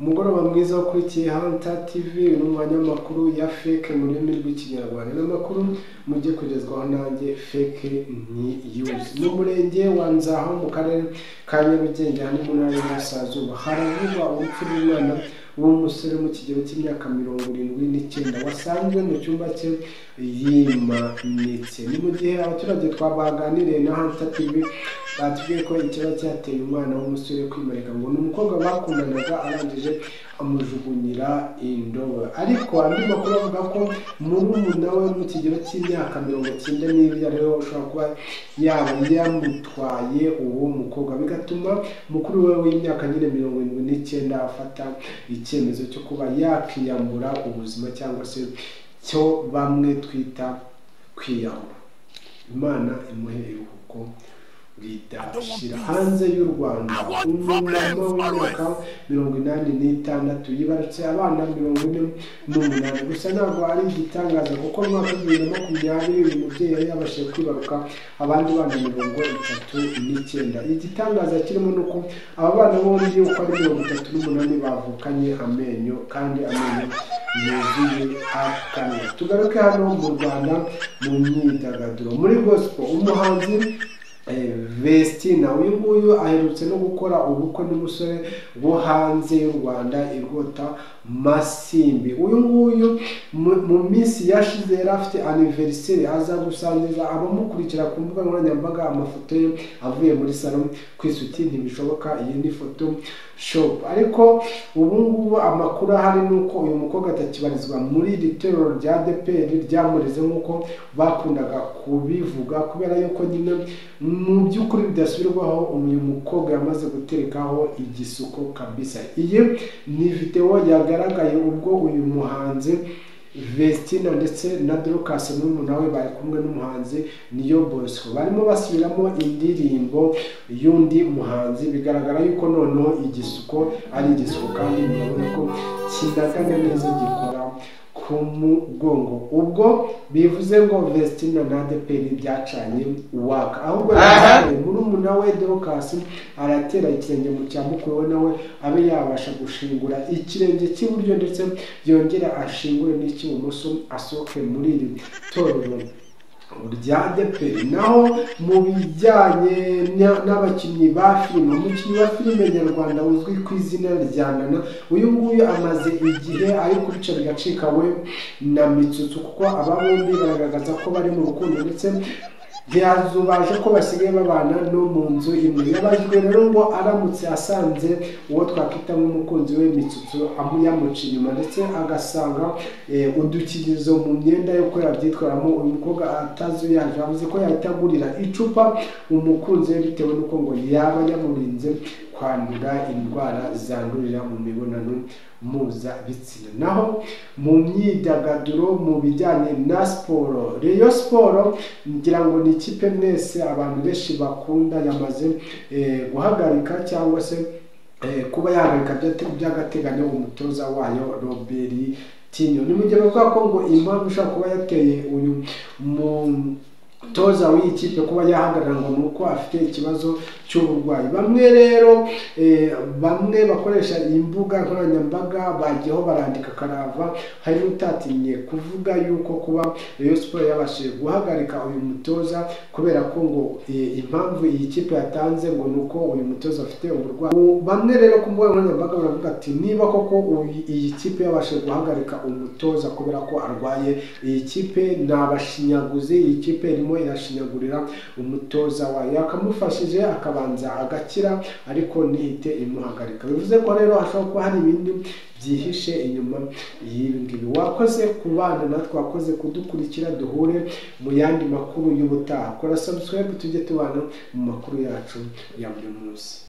Umugoroba mwiza ukurikiye Hunter TV n'umwanya w'amakuru ya fake mu rurimi rw'Ikinyarwanda, n'amakuru mujye kugezwaho nanjye Fake News. Mu murenge wa Nzaho mu karere ka Nyarugenge hano mu ntara y'Iburasirazuba haravugwa urupfu rw'umwana w'umusore mu kigero cy'imyaka 79 wasanzwe mu cyumba cye yimanitse. Ni mu gihe abaturage twabaganiriye na Hunter TV batubwiye ko ikibazo cyateye umwana w'umusore kwimanika ngo ni umukobwa bakundanaga arangije amujugunyira indobo. Ariko andi makuru avuga ko murumuna we mu kigero cy'imyaka 92 ariwe ushobora kuba yaba yamutwaye uwo mukobwa, bigatuma mukuru we w'imyaka nyine 79 afata icyemezo cyo kuba yakiyambura ubuzima cyangwa se cyo bamwe twita kwiyahura. Imana imuhe iruhuko ridashira. Hanze y'u Rwanda, umumama w'imyaka 86 yibarutse abana 48. Gusa ntabwo ari igitangaza kuko mu mwaka 2020 uyu mubyeyi yari yabashije kwibaruka abandi bana 39. Igitangaza kirimo nuko aba bana bombi uko ari 38 bavukanye amenyo, kandi amenyo yuzuye akanwa. Tugaruke hano mu Rwanda mu myidagaduro, muri gospel umuhanzi Vestina uyu nguyu aherutse no gukora ubukwe n'umusore wo hanze y'u Rwanda irwota Masimbi. Uyu nguyu mu minsi yashize yari afite anniversaire, aza gusangiza abamukurikira ku mbuga nkoranyambaga amafoto ye avuye muri salon kwisuti ntibishoboka, iyi ni photoshop. Ariko ubu ngubu amakuru ahari nuko uyu mukobwa atakibarizwa muri iri torero rya ADEPR ryamureze nk'uko bakundaga kubivuga, kubera yuko nyine mu by'ukuri bidasubirwaho uyu mukobwa yamaze guterekaho igisuko kabisa. Iyi ni video yagaragaye ubwo uyu muhanzi Vestina ndetse na Dorcas murumuna we bari kumwe n'umuhanzi Niyo Bosco, barimo basubiramo indirimbo y'undi muhanzi. Bigaragara yuko noneho igisuko ari igisuko kandi murabona ko kinagana neza gikora ku mugongo. Ubwo bivuze ngo Vestina na ADEPR byacanye waka, ahubwo murumuna we Dorcas aratera ikirenge mu cya mukuru we, nawe abe yabasha gushingura ikirenge cy'iburyo ndetse yongera ashingure n'icy'ibumoso asohoke muri iri torero rya ADEPR. Naho mu bijyanye n'abakinnyi ba filime, umukinnyi wa filime nyarwanda uzwi ku izina rya Nana, uyu nguyu amaze igihe ari kubica bigacika we na Mitsutsu, kuko aba bombi bagaragaza ko bari mu rukundo ndetse ntiyazubaje ko basigaye babana no mu nzu imwe. Yabajijwe rero ngo aramutse asanze uwo twakwita nk'umukunzi we Mitsutsu yamuca inyuma ndetse agasanga udukingirizo mu myenda yo yabyitwaramo, uyu mukobwa atazuyaje yavuze ko yahita agurira icupa umukunzi we bitewe n'uko ngo yaba yamurinze kwandura indwara zandurira mu mibonano mpuzabitsina. Naho mu myidagaduro mu bijyanye na siporo, Rayon Sport ngira ngo ni ikipe mwese abantu benshi bakunda, yamaze guhagarika cyangwa se kuba yahagarika by'agateganyo umutoza wayo Robertinho. Ni mu gihe bavuga ko ngo impamvu ishobora kuba yateye uyu mutoza w'iyi kipe kuba yahagarara ngo ni uko afite ikibazo cy'uburwayi. Bamwe rero bamwe bakoresha imbuga nkoranyambaga bagiyeho barandika karava, hari n'utatinye kuvuga yuko kuba Rayon Sport yabashije guhagarika uyu mutoza kubera ko ngo impamvu iyi kipe yatanze ngo ni uko uyu mutoza afite uburwayi. Bamwe rero ku mbuga nkoranyambaga baravuga ati niba koko iyi kipe yabashije guhagarika umutoza kubera ko arwaye, iyi kipe ni abashinyaguzi, iyi kipe irimo irashinyagurira umutoza wayo, yakamufashije akabanza agakira ariko ntihite imuhagarika. Bivuze ko rero hashobora kuba hari ibindi byihishe inyuma y'ibi ngibi. Wakoze kubana natwe, wakoze kudukurikira, duhure mu yandi makuru y'ubutaha. Kora subscribe tujye tubana mu makuru yacu ya buri munsi.